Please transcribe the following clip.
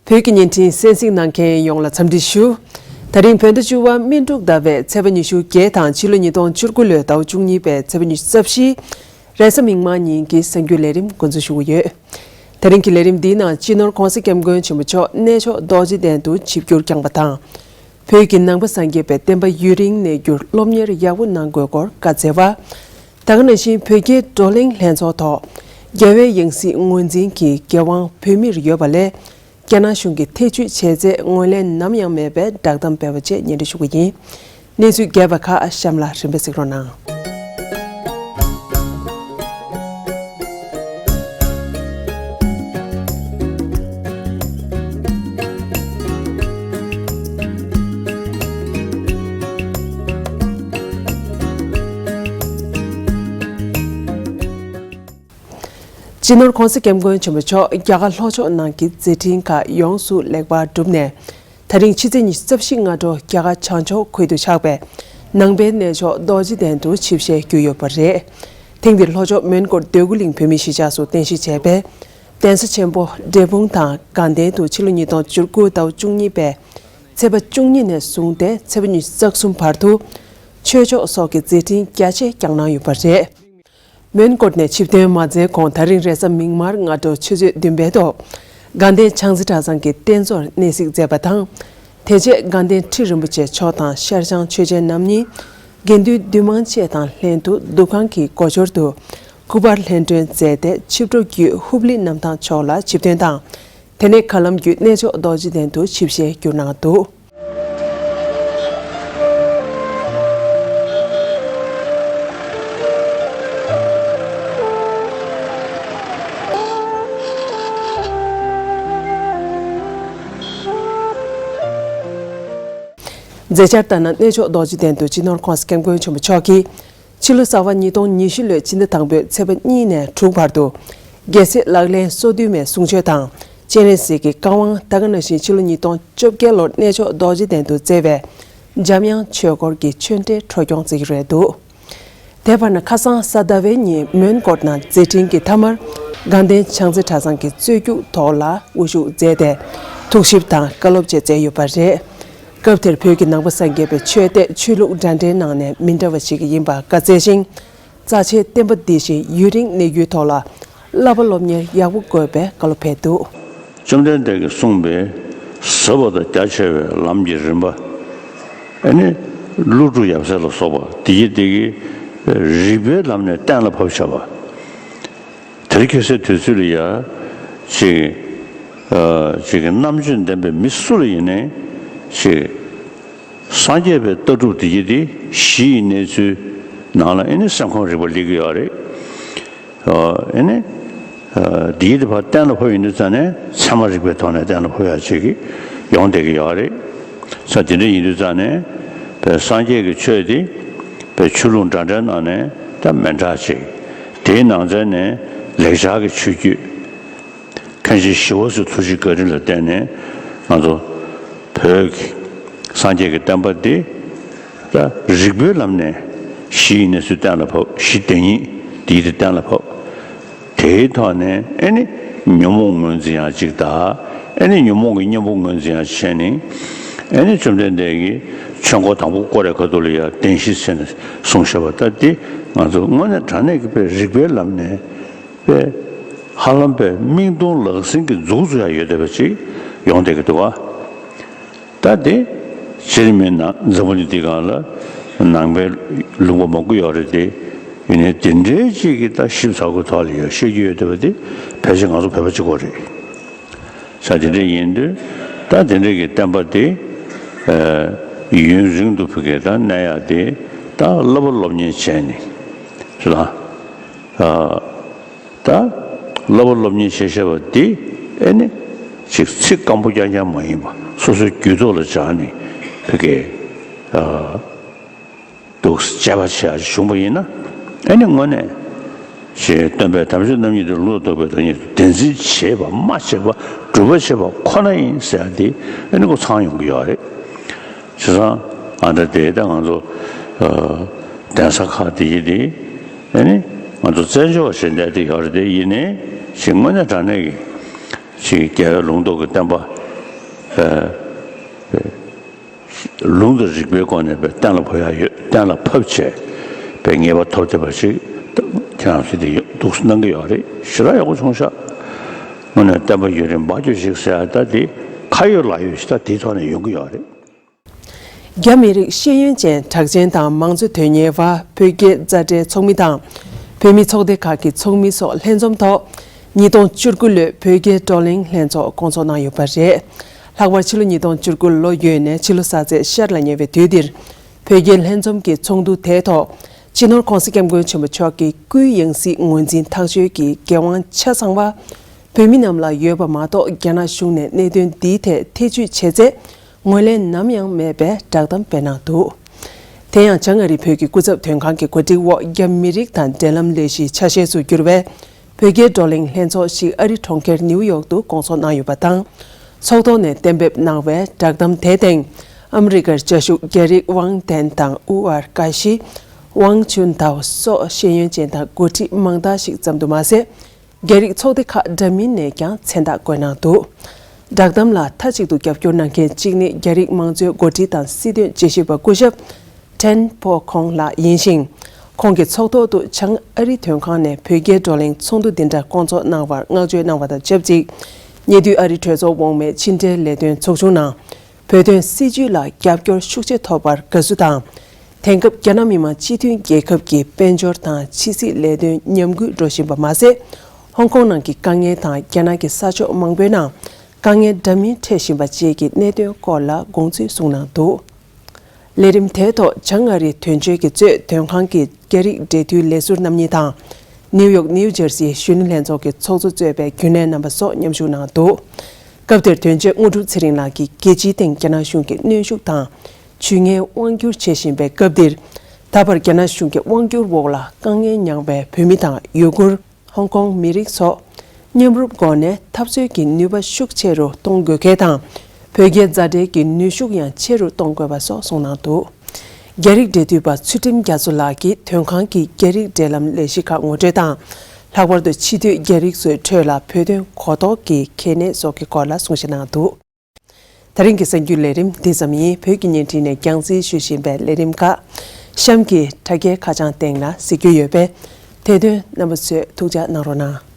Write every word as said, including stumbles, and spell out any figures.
བོད་ཀྱི་བརྙན་འཕྲིན་གསན་གཟིགས་གནང་མཁན་ཡོངས་ལ་འཚམས་འདྲི་ཞུ། ད་རིང་བོད་ཟླ་བཅུ་པ་སྨིན་དྲུག་ཟླ་བའི་ཚེས་པ་ཉི་ཤུ་བརྒྱད་དང་ཕྱི་ལོ་ཉིས་སྟོང་བཅུ་དགུ་ལོའི་ཟླ་བ་བཅུ་གཉིས་པའི་ཚེས་པ་ཉི་ཤུ་རྩ་བཞི། རེས་གཟའ་མིག་དམར་ཉིན་གྱི་གསར་འགྱུར་ལས་རིམ་འགོ་འཛུགས་ཞུ་གི་ཡོད། ད་རིང་གི་ལས་རིམ་འདིའི་ནང་སྤྱི་ནོར་༧གོང་ས་༧སྐྱབས་མགོན་ཆེན་པོ་མཆོག་གནས་མཆོག་རྡོ་རྗེ་གདན་དུ་ཆིབས་བསྒྱུར་བསྐྱངས་པ་དང་། བོད་ཀྱི་ནང་པ་སངས་རྒྱས་པའི་བསྟན་པ་ཡུན་རིང་གནས་རྒྱུར་སློབ་གཉེར་ཡག་པོ་གནང་དགོས་སྐོར་བཀའ་སྩལ་བ། ད་ག་ནང་བཞིན་བོད་རྒྱའི་བགྲོ་གླེང་ལྷན་ཚོགས་ཐོག་རྒྱལ་བའི་ཡང་སྲིད་ངོས་འཛིན་གྱི་འགན་དབང་བོད་མིར་ཡོད་པ་ལས། རྒྱ་ནག་གཞུང་གིས་ཐེ་བྱུས་བྱས་ཚད་ངོས་ལེན་ནམ་ཡང་མེད་པའི་བསྒྲགས་གཏམ་སྤེལ་བ་བཅས་སྙན་སྒྲོན་ཞུ་གི་ཡིན། གནས་ཚུལ་རྒྱས་པ་ཁག་གཤམ་ལ་རིམ་པས་གཟིགས་རོགས་གནང་། སྤྱི་ནོར་༧གོང་ས་༧སྐྱབས་མགོན་ཆེན་པོ་མཆོག་རྒྱ་གར་ལྷོ་ཕྱོགས་ནང་གི་མཛད་འཕྲིན་ཁག་ཡོངས་སུ་ལེགས་པར་གྲུབ་ནས། ད་རིང་ཕྱི་ཚེས་ཉི་ཤུ་རྩ་བཞི་སྔ་དྲོ་རྒྱ་གར་བྱང་ཕྱོགས་ཁུལ་དུ་ཆགས་པའི་ནང་པའི་གནས་མཆོག་རྡོ་རྗེ་གདན་དུ་ཆིབས་ཞལ་བསྒྱུར་ཡོད་པ་རེད། ཐེངས་འདིར་ལྷོ་ཕྱོགས་མོན་གྷོར་འདོད་རྒུ་གླིང་བོད་མིའི་གཞིས་ཆགས་སུ་རྟེན་གཞི་བྱས་པའི་གདན་ས་ཆེན་པོ་འབྲས་སྤུངས་དང་དགའ་ལྡན་དུ་ཕྱི་ལོ་ཉིས་སྟོང་བཅུ་དགུ་ཟླ་བ་བཅུ་གཉིས་པའི་ཚེས་པ་བཅུ་གཉིས་ནས་བཟུང་སྟེ་ཚེས་པ་ཉི་ཤུ་རྩ་གསུམ་བར་དུ་ཆོས་ཕྱོགས་སོགས་ཀྱི་མཛད་འཕྲིན་རྒྱ་ཆེ་བསྐྱངས་གནང་ཡོད་པ་རེད། མོན་གྷོ་ནས་ཆིབས་ཐོན་མ་མཛད་གོང་ད་རིང་རེས་གཟའ་མིག་དམར་སྔ་དྲོ་ཆུ་ཚོད་བདུན་པའི་ཐོག་དགའ་ལྡན་ཕྱག་འཚལ་གྲྭ་ཚང་གི་རྟེན་གཙོར་གནས་གཟིགས་མཛད་པ་དང་། དེ་རྗེས་དགའ་ལྡན་ཁྲི་རིན་པོ་ཆེ་མཆོག་དང་ཤར་བྱང་ཆོས་རྒྱལ་རྣམ་གཉིས། དགེ་འདུན་འདུས་མང་བཅས་དང་ལྷན་དུ་འདུ་ཁང་གི་སྒོ་འཁྱོར་དུ་སྐུ་པར་ལྷན་སྒྲོན་མཛད་དེ་ཆིབས་འགྲོ་བརྒྱུད་ཧུབ་ལི་གནམ་ཐང་ཕྱོགས་ལ་ཆིབས་ཐོན་དང་། དེ་ནས་མཁའ་ལམ་བརྒྱུད་གནས་མཆོག་རྡོ་རྗེ་གདན་དུ་ཆིབས་ཞལ་བསྒྱུར་གནང་འདུག། མཛད་འཆར་ལྟར་ན། གནས་མཆོག་རྡོ་རྗེ་གདན་དུ་སྤྱི་ནོར་༧གོང་ས་༧སྐྱབས་མགོན་ཆེན་པོ་མཆོག་གིས། ཕྱི་ལོ་གསར་པ་ཉིས་སྟོང་ཉི་ཤུ་ལོའི་ཕྱི་ཟླ་དང་པོའི་ཚེས་པ་གཉིས་ནས་དྲུག་བར་དུ། རྒྱལ་སྲས་ལག་ལེན་སོ་བདུན་མའི་གསུང་ཆོས་དང་། སྤྱན་རས་གཟིགས་ཀྱི་བཀའ་དབང་། ད་ག་ནང་བཞིན་ཕྱི་ལོ་ཉིས་སྟོང་བཅོ་བརྒྱད་ལོར་གནས་མཆོག་རྡོ་རྗེ་གདན་དུ་བསྩལ་བའི་འཇམ་དབྱངས་ཆོས་འཁོར་གྱི་ཆོས་འབྲེལ་འཕྲོ་སྐྱོང་བྱེད་ཀྱི་རེད་འདུག། དེ་བར་ན་ཁ་སང་གཟའ་ཟླ་བའི་ཉིན་མོན་གྷོ་ནང་མཛད་འཕྲིན་གྱི་ཐ་མར་དགའ་ལྡན་ཕྱག་འཚལ་གྲྭ་ཚང་གི་རྩོད་རྒྱུགས་ཐོག་ལ་དབུ་བཞུགས་མཛད་དེ་ཐུགས་ཞིབ་དང་བཀའ་སློབ་བཅས་མཛད་ཡོད་པ་རེད། སྐབས་དེར་བོད་ཀྱི་ནང་པ་སངས་རྒྱས་པའི་ཆོས་དད་ཆོས་ལུགས་འདྲ་འདྲའི་ནང་ནས་མི་འདྲ་བ་ཞིག་ཡིན་པ་བཀའ་སྩལ་ཞིང་། རྩ་ཆེའི་བསྟན་པ་འདི་བཞིན་ཡུན་རིང་གནས་རྒྱུའི་ཐོག་ལ་བསླབ་པ་སློབ་གཉེར་ཡག་པོ་དགོས་པའི་བཀའ་སློབ་ཕེབས་འདུག། བཅོམ་ལྡན་འདས་ཀྱིས་གསུངས་པའི་ཟབ་པ་དང་རྒྱ་ཆེ་བའི་ལམ་གྱི་རིམ་པ། ཨེ་ནི་ཀླུ་སྒྲུབ་ཡབ་སྲས་ལ་སོགས་པ་འདི་ཡི་འདི་གི་རིགས་པའི་ལམ་ནས་གཏན་ལ་ཕབ་བྱ་བ། དེར་ཁྱེད་སའི་དུས་ཚོད་ལ་ཡ། ཅིག་ཨ། ཅིག་གི་རྣམ་དཔྱོད་ལྡན་པའི་མི་སུ་ལ་ཡིན་ནའི་ཅིག་སངས་རྒྱས་པའི་ལྟ་གྲུབ་དེ་ཡི་དེ་གཞི་ཡི་གནས་ཚུལ་ནང་ལ་ཨེ་ནི་སེམས་ཁམས་རིག་པ་སླེབས་ཀྱི་ཡོད་རེད། ཨ། ཨེ་ནི་ཨ། དེ་ཡི་དེ་ཕར་གཏན་ལ་ཕབ་ཡིན་དུས་ཙང་ནས་ཚད་མ་རིག་པའི་ཐོག་ནས་གཏན་ལ་ཕབ་ཡ་ཅིག་གི་ཡོང་བསྡད་ཀྱི་ཡོད་རེད། ས་དེ་འདྲ་ཡིན་དུས་ཙང་ནས་པའི་སངས་རྒྱས་ཀྱི་ཆོས་དེ་པའི་ཆོས་ལུགས་འདྲ་འདྲའི་ནང་ནས་ད་མི་འདྲ་ཅིག། དེའི་ནང་ཚན་ནས་ལེགས་སྦྱར་གྱི་ཆོས་བརྒྱུད། མཁན་ཆེན་ཞི་བ་འཚོའི་ཐུགས་རྗེ་བཀའ་དྲིན་ལ་བརྟེན་ནས་ང་ཚོ་བོད་ཀྱི་སངས་རྒྱས་ཀྱི་བསྟན་པ་འདི་ད་རིགས་པའི་ལམ་ནས་གཞི་ཡི་གནས་ཚུལ་གཏན་ལ་ཕབ། གཞི་བདེན་གཉིས་འདི་ཡི་དེ་གཏན་ལ་ཕབ། དེའི་ཐོག་ནས་ཨེ་ནི་ཉོན་མོངས་ངོས་འཛིན་ཡང་གཅིག་དང་། ཨེ་ནི་ཉོན་མོངས་ཀྱི་གཉེན་པོ་ངོས་འཛིན་ཡང་བྱས་ནས། ཨེ་ནི་བཅོམ་ལྡན་འདས་ཀྱིས་ཆོས་འཁོར་དང་པོ་བསྐོར་བའི་ཁ་ཐུག་ལ་ཡང་བདེན་བཞི་ཟེར་ནས་གསུངས་བཞག་པ་ད་འདི་ང་ཚོ་དངོས་གནས་དྲང་གནས་ཀྱི་པའི་རིགས་པའི་ལམ་ནས། པས་ཧ་ལམ་པས་མིག་མཐོང་ལག་ཟིན་གྱི་མཛུབ་བཙུགས་ཡ་ཡོད་བསྡད་པ་ཅིག་ཡོང་བསྡད་ཀྱི་འདུག་བ། ད་དེ་སྤྱིར་མིན་ན་འཛམ་བུ་གླིང་འདི་སྒང་ལ་ནང་པའི་ལུང་པ་མང་པོ་ཡོད་རེད་དེ། ཡིན་ནའི་དེ་འདྲའི་ཅིག་གི་ད་ཞིབ་ཚགས་པོའི་ཐོག་ལ་ཡ་བཤད་རྒྱུ་ཡོད་བསྡད་པ་དེ་ཕལ་ཆེར་ང་ཚོ་བོད་པ་གཅིག་པོ་རེད། ས་དེ་འདྲ་ཡིན་དུས་ད་དེ་འདྲ་གི་བསྟན་པ་དེ་ཡུན་རིང་དུ་ཕུགས་ཀྱི་ད་གནས་ཡ་དེ་ད་བསླབ་པ་སློབ་གཉེར་བྱས་ནས་རེད་ལ། ད་བསླབ་པ་སློབ་གཉེར་བྱེད་བྱ་བ་འདི་ཨེ་ནི་ཅིག་ཚིག་སྐམ་པོ་རྐྱང་རྐྱང་མ་ཡིན་པ་སོ་སོའི་རྒྱུད་ཐོག་ལ་སྦྱར་ནས་ཕ་གིའི་འདུག་དཔྱད་པ་བྱེད་ཡ་བྱུང་བ་ཡིན་ན་ཨེ་ནི་དངོས་གནས་ཞེས་སྟོན་པས་དམ་ཆོས་རྣམ་གཉིས་ཏེ། ལུང་དང་རྟོགས་པའི་བདག་ཉིད་དོ། བདེན་འཛིན་བྱེད་པ་སྨྲ་བྱེད་པ་སྒྲུབ་པ་བྱེད་པ་ཁོ་ན་ཡིན་ཟེར་ཡ་འདི་ཨེ་ནི་ཁོ་ཚང་ཡོང་གི་ཡོད་རེད། བྱས་ཙང་ཨ་འདྲ་དེ་ད་ང་ཚོ་གདན་ས་ཁག་དེ་ཡི་དེ་ཨེ་ནི་ང་ཚོ་བཙན་བྱོལ་བ་ཞིག་བསྡད་དེ་ཡོད་རེད། དེ་ཡིན་ནའི་ཞིག་དངོས་གནས་དྲང་གནས་ཀྱི་ཞིག་རྒྱལ་བའི་ལུང་རྟོགས་ཀྱི་བསྟན་པ་ ལུང་དང་རིགས་པའི་སྒོ་ནས་བས་གཏན་ལ་ཕབ་ཡ་ཡོད། གཏན་ལ་ཕབ་བྱས་བས་ངེས་པ་ཐོབ་བསྡད་པ་ཞིག་ཁྱེད་རང་ཚོས་དེ་འདུག་སེ་གནང་གི་ཡོད་རེད། ཞེ་དྲག་ཡག་པོ་བྱུང་ཤག་དངོས་གནས་བསྟན་པ་ཡུན་རིང་འབའ་འགྱུར་ཞིག་ཟེར་ཡ་ད་དེ་ཁ་ཡོད་ལག་ཡོད་ཞིག་ད་དེའི་ཐོག་ནས་ཡོང་གི་ཡོད་རེད། རྒྱ་མི་རིགས་ཤེས་ཡོན་ཅན་གྲགས་ཅན་དང་མང་གཙོ་དོན་གཉེར་བ། བོད་རྒྱའི་མཛའ་འབྲེལ་ཚོགས་མི་དང་བོད་མི་ཚོགས་སྡེ་ཁག་གི་ཚོགས་མི་སོགས་ལྷན་འཛོམས་ཐོག་ཉིས་སྟོང་བཅུ་དགུ་ལོའི་བོད་རྒྱའི་བགྲོ་གླེང་ལྷན་ཚོགས་སྐོང་ཚོགས་གནང་ཡོད་པ་རེད། ལྷག་པར་ཕྱི་ལོ་ཉིས་སྟོང་བཅུ་དགུ་ལོ་ཡོལ་ནས་ཕྱི་ལོ་གཟའ་ཚེས་ཤར་ལ་ཉེ་བའི་དུས་འདིར་བོད་རྒྱའི་ལྷན་འཛོམས་ཀྱི་ཚོགས་འདུ་དེའི་ཐོག་སྤྱི་ནོར་༸གོང་ས་༸སྐྱབས་མགོན་ཆེན་པོ་མཆོག་གི་སྐུའི་ཡང་སྲིད་ངོས་འཛིན་ཐག་གཅོད་ཀྱི་འགན་དབང་ཆ་ཚང་བ་བོད་མི་རྣམས་ལ་ཡོད་པ་མ་གཏོགས། རྒྱ་ནག་གཞུང་ནས་གནད་དོན་འདིའི་ཐད་ཐེ་བྱུས་བྱས་ཚེ། ངོས་ལེན་ནམ་ཡང་མེད་པའི་བསྒྲགས་གཏམ་སྤེལ་གནང་འདུག་དེ་ཡང་བྱང་ཨ་རི་བོད་ཀྱི་སྐུ་ཚབ་དོན་ཁང་གི་གོ་སྒྲིག་འོག་རྒྱ་མི་རིགས་དང་འབྲེལ་ལམ་ལས་གཞིའི་ཆ་ཤས་སུ་གྱུར་བའི་བོད་རྒྱའི་བགྲོ་གླེང་ལྷན་ཚོགས་ཤིག་ཨ་རི་གྲོང་ཁྱེར་ནིའུ་ཡོག་ཏུ་སྐོང་ཚོགས་གནང་ཡོད་པ་དང་། ཚོགས་ཐོག་ནས་གཏན་འབེབས་གནང་བའི་བསྒྲགས་གཏམ་དེའི་སྟེང་ཨ་མི་རི་ཀར་བཅའ་བཞུགས་རྒྱ་རིགས་ཝང་ཏན་དང་ཨུ་ཨར་ཀ་ཤི། ཝང་ཆུན་ཐའོ་སོགས་ཤེས་ཡོན་ཅན་དང་འགོ་ཁྲིད་མང་དག་ཞིག་ཙམ་དུ་མ་ཟད། རྒྱ་རིགས་ཚོགས་སྡེ་ཁག་འདྲ་མིན་ནས་ཀྱང་མཚན་རྟགས་བཀོད་གནང་འདུག་བསྒྲགས་གཏམ་ལ་མཐའ་གཅིག་ཏུ་རྒྱབ་སྐྱོར་གནང་མཁན་གཅིག་ནི་རྒྱ་རིགས་མང་གཙོའི་འགོ་ཁྲིད་དང་སྲིད་དོན་དཔྱད་ཞིབ་པ་སྐུ་ཞབས་ཁྲེན་པོ་ཁོང་ལགས་ཡིན་ཞིང་། ཁོང་གིས་ཚོགས་ཐོག་ཏུ་བྱང་ཨ་རི་དོན་ཁང་ནས་བོད་རྒྱའི་བགྲོ་གླེང་ཚོགས་འདུ་འདི་འདྲ་སྐོང་ཚོགས་གནང་བར་བསྔགས་བརྗོད་གནང་བ་དང་ཆབས་ཅིག་ཉེ་དུས་ཨ་རི་གྲོས་ཚོགས་འོག་མའི་ཕྱི་འབྲེལ་ལས་དོན་ཚོགས་ཆུང་ནང་། བོད་དོན་སྲིད་བྱུས་ལ་རྒྱབ་སྐྱོར་ཤུགས་ཆེ་ཐོབ་པར་དགའ་བསུ་དང་། དེང་སྐབས་རྒྱ་ནག་མི་དམངས་སྤྱི་མཐུན་རྒྱལ་ཁབ་ཀྱི་དཔལ་འབྱོར་དང་ཕྱི་སྲིད་ལས་དོན་ཉམས་རྒུད་འགྲོ་བཞིན་པ་མ་ཟད། ཧོང་ཀོང་ནང་གི་དཀའ་ངལ་དང་རྒྱ་ནག་གི་ས་ཕྱོགས་མང་པོའི་ནང་དཀའ་ངལ་འདྲ་མིན་འཕྲད་བཞིན་པ་བཅས་ཀྱི་གནད་དོན་སྐོར་ལ་དགོངས་ཚུལ་གསུངས་གནང་འདུག་ལས་རིམ་དེའི་ཐོག་བྱང་ཨ་རིའི་དོན་གཅོད་ཀྱིས་གཙོས་དོན་ཁང་གི་རྒྱ་རིགས་འབྲེལ་མཐུད་ལས་ཟུར་རྣམ་གཉིས་དང་། ནིའུ་ཡོག་ནིའུ་ཇར་སིའི་གཞོན་ནུ་ལྷན་ཚོགས་ཀྱི་ཚོགས་གཙོ་གཙོས་པའི་རྒྱུན་ལས་རྣམ་པ་སོགས་མཉམ་ཞུགས་གནང་འདུག་སྐབས་དེར་དོན་གཅོད་དངོས་གྲུབ་ཚེ་རིང་ལགས་ཀྱིས་རྒྱལ་སྤྱིའི་སྟེང་རྒྱ་ནག་གཞུང་གི་གནོན་ཤུགས་དང་ཇུས་ངན་དབང་བསྒྱུར་བྱེད་བཞིན་པའི་སྐབས་འདིར། ད་བར་རྒྱ་ནག་གཞུང་གི་དབང་བསྒྱུར་འོག་ལ་དཀའ་ངལ་མྱངས་པའི་བོད་མི་དང་ཡུ་གུར། ཧོང་ཀོང་མི་རིགས་སོགས་མཉམ་རུབ་སྒོ་ནས་འཐབ་རྩོད་ཀྱི་ནུས་པ་ཤུགས་ཆེ་རུ་གཏོང་དགོས་གལ་དང་། བོད་རྒྱའི་མཛའ་འབྲེལ་གྱི་ནུས་ཤུགས་ཡང་ཆེ་རུ་གཏོང་དགོས་པ་སོགས་གསུངས་གནང་འདུག་རྒྱ་རིགས་འབྲེལ་མཐུད་པ་ཚུལ་ཁྲིམས་རྒྱ་མཚོ་ལགས་ཀྱིས་དོན་ཁང་གི་རྒྱ་རིགས་འབྲེལ་ལམ་ལས་གཞི་ཁག་ངོ་སྤྲོད་དང་། ལྷག་པར་དུ་ཕྱི་སྡོད་རྒྱ་རིགས་ཚོའི་ཁྲོད་ལ་བོད་དོན་གོ་རྟོགས་ཀྱི་གལ་གནད་སོགས་ཀྱི་སྐོར་ལ་གསུང་བཤད་གནང་འདུག་ད་རིང་གི་གསར་འགྱུར་ལས་རིམ་འདི་ཙམ་ཡིན། བོད་ཀྱི་བརྙན་འཕྲིན་ནས་རྒྱང་སྲིང་ཞུ་བཞིན་པའི་ལས་རིམ་ཁག་གཤམ་གྱི་དྲ་རྒྱའི་ཁ་བྱང་སྟེང་ལ་གཟིགས་རྒྱུ་ཡོད་པས། དེ་དོན་རྣམ་པ་ཚོས་ཐུགས་འཇགས་གནང་རོགས་གནང་།